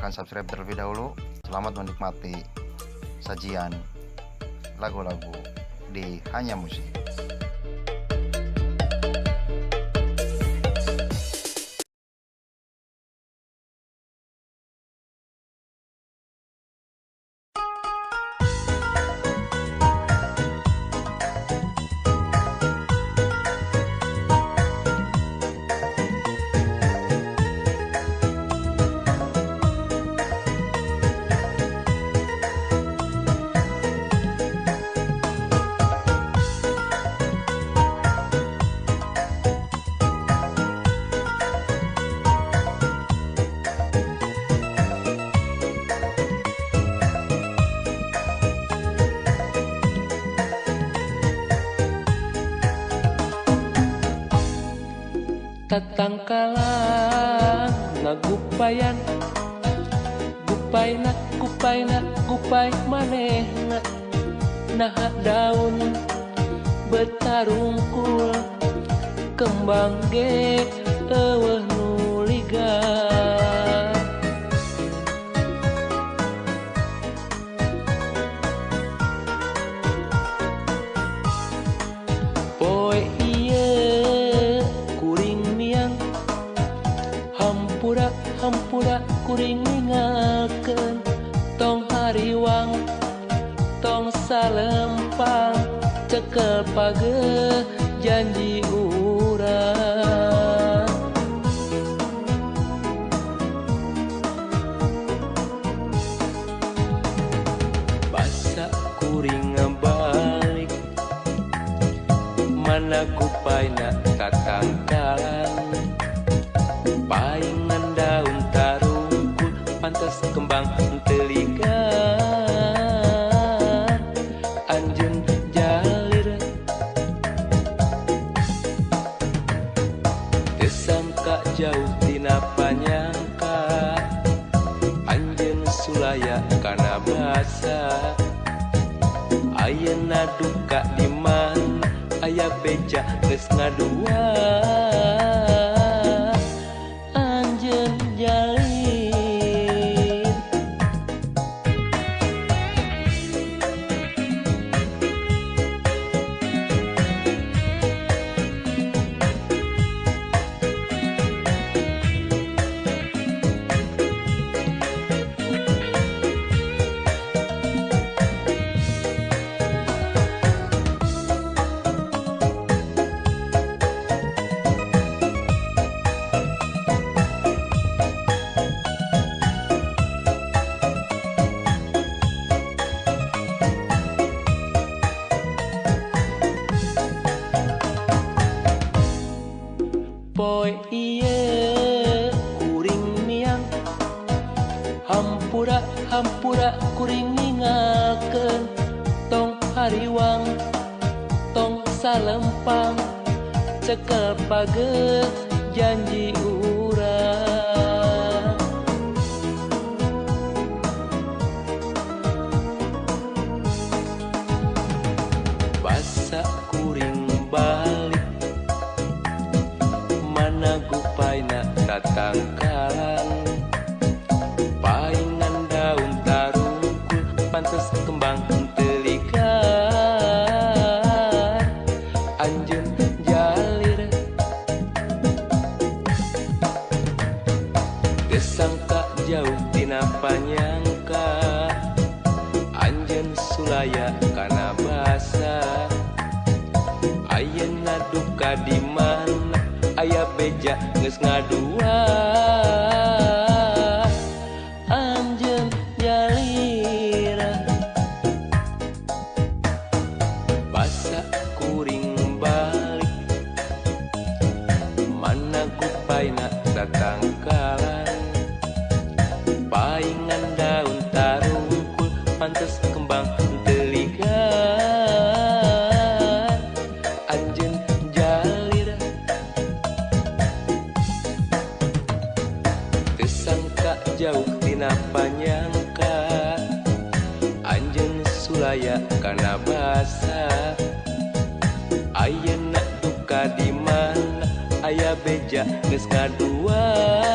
Silahkan subscribe terlebih dahulu. Selamat menikmati sajian lagu-lagu di Hanya Musik. Tatangkalan ngagupayan gupaina gupaina gupai manehna naha daun betarungkul kembang ge eueuh nu ligar. Poe ieu kuring miang hampura hampura kuring ningalkeun tong hariwang tong salempang cekel pageuh janji urang. Basa kuring ngabalik mana gupaina tatangkalan paingan daun tarungkul pantes kembang teligar anjeun jalir teu sangka jauh tina panyangka anjeun sulaya kana basa ayeuna duka di mana aya beja geus ngadua anjeun jalir. Poe ieu kuring miang hampura hampura kuring ningalkeun tong hariwang tong salempang cekel pageuh janji urang. Basa kuring balik mana gupaina tatangkalan paingan daun tarungkul pantes kembang teligar anjeun jalir teu sangka jauh tina panyangka anjeun sulaya kana basa ayeuna duka di mana aya beja geus ngadua anjeun jalir. Basa kuring balik mana gupaina tatangkalan paingan daun tarungkul pantes kembang teligar anjeun jalir teu sangka jauh tina panyangka anjeun sulaya kana basa ayeuna duka di mana aya beja geus ngadua.